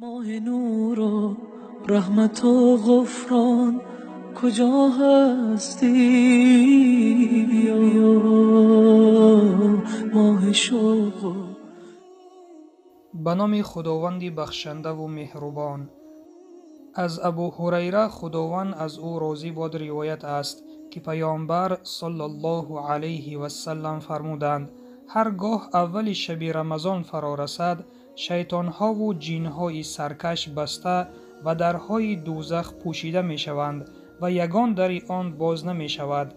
Моҳи нуру раҳмату ғуфрон куҷо ҳастӣ, моҳи шавқ? Ба номи Худованди бахшандаву меҳрубон. Аз Абу Ҳурайра, Худованд аз ӯ розӣ бод, ривоят аст, ки Паёмбар саллаллоҳу алайҳи васаллам фармуданд: ҳар гоҳ аввали шаби Рамазон фаро расад, шайтонҳову ҷинҳои саркаш баста ва дарҳои дӯзах пӯшида мешаванд ва ягон дари он боз намешавад.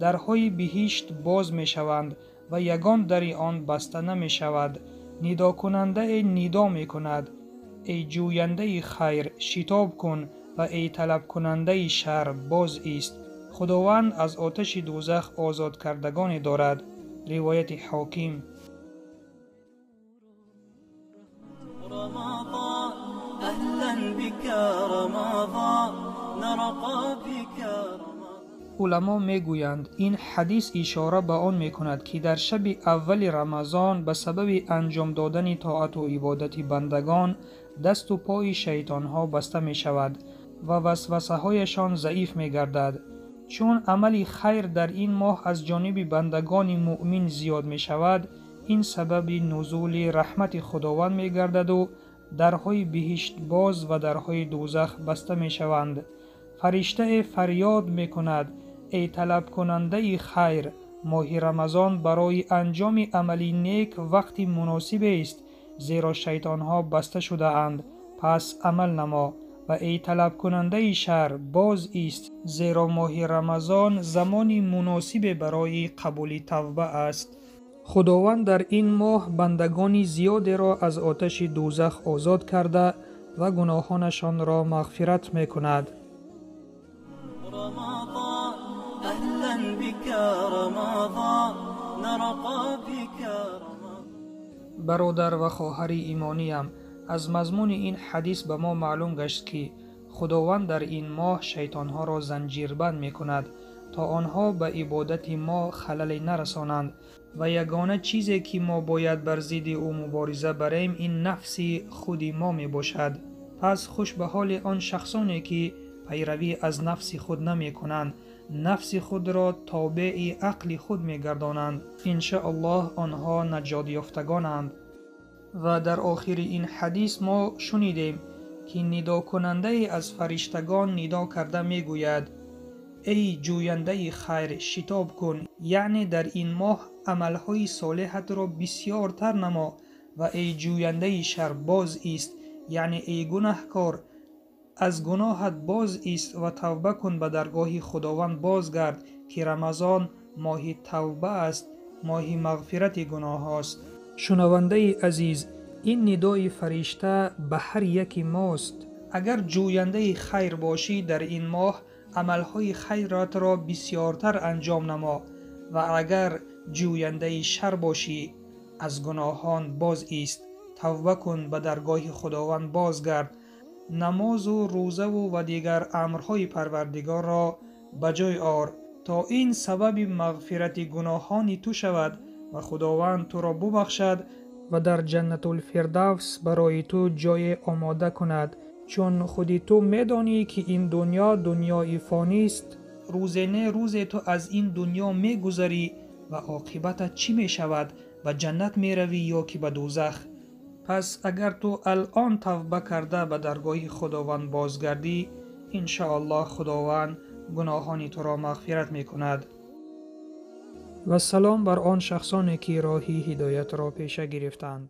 Дарҳои биҳишт боз мешаванд ва ягон дари он баста намешавад. Нидокунандае нидо мекунад: эй ҷӯяндаи хайр, шитоб кун, ва эй талабкунандаи шар, боз ист. Худованд аз оташи дӯзах озодкардагоне дорад. Ривояти Ҳоким. رمضان أهلا بك رمضان نرقى بك رمضان. Уламо мегӯянд, ин ҳадис ишора ба он мекунад, ки дар шаби аввали Рамазон ба сабаби анҷом додани тоату ибодати бандагон дасту пои шайтонҳо баста мешавад ва васвасаҳояшон заиф мегардад. Чун амали хайр дар ин моҳ аз ҷониби бандагони муъмин зиёд мешавад, ин сабаби нузули раҳмати Худованд мегардаду дарҳои биҳишт боз ва дарҳои дӯзах баста мешаванд. Фариштае фарёд мекунад: эй талабкунандаи хайр, моҳи Рамазон барои анҷоми амали нек вақти муносибест, зеро шайтонҳо баста шудаанд, пас амал намо. Ва эй талабкунандаи шар, боз ист, зеро моҳи Рамазон замони муносибе барои қабули тавба аст. Худованд дар ин моҳ бандагони зиёдеро аз оташи дӯзах озод карда ва гуноҳонашонро мағфират мекунад. رمضان أهلا بك رمضان نرقى بك رمضان. Бародар ва хоҳари имониям, аз мазмуни ин ҳадис ба мо маълум гашт, ки Худованд дар ин моҳ шайтонҳоро занҷирбанд мекунад, то онҳо ба ибодати мо халале нарасонанд, ва ягона чизе, ки мо бояд бар зидди ӯ мубориза барем, ин нафси худи мо мебошад. Пас хуш ба ҳоли он шахсоне, ки пайравӣ аз нафси худ намекунанд, нафси худро тобеи ақли худ мегардонанд. Иншааллоҳ, онҳо наҷотёфтагонанд. Ва дар охири ин ҳадис мо шунидем, ки нидокунандае аз фариштагон нидо карда мегӯяд: эй ҷӯяндаи хайр, шитоб кун, яъне дар ин моҳ амалҳои солеҳатро бисёртар намо, ва эй ҷӯяндаи шар, боз ист, яъне эй гунаҳкор, аз гуноҳат боз ист ва тавба кун, ба даргоҳи Худованд бозгард, ки Рамазон моҳи тавба аст, моҳи мағфирати гуноҳҳост. Шунавандаи азиз, ин нидои фаришта ба ҳар яки мост. Агар ҷӯяндаи хайр бошӣ, дар ин моҳ амалҳои хайратро бисёртар анҷом намо, ва агар ҷӯяндаи шар бошӣ, аз гуноҳон боз ист, тавба кун, ба даргоҳи Худованд бозгард, намозу рӯзаву ва дигар амрҳои Парвардигорро ба ҷой ор, то ин сабаби мағфирати гуноҳони ту шавад ва Худованд туро бубахшад ва дар Ҷаннатулфирдавс барои ту ҷое омода кунад. Чун худи ту медонӣ, ки ин дунё дунёи фонист, рӯзе не рӯзе ту аз ин дунё мегузарӣ ва оқибатат чӣ мешавад? Ба ҷаннат меравӣ ё ки ба дӯзах? Пас агар ту алъон тавба карда ба даргоҳи Худованд бозгардӣ, иншоаллоҳ, Худованд гуноҳони туро мағфират мекунад. Вассалом бар он шахсоне, ки роҳи ҳидоятро пеша гирифтанд.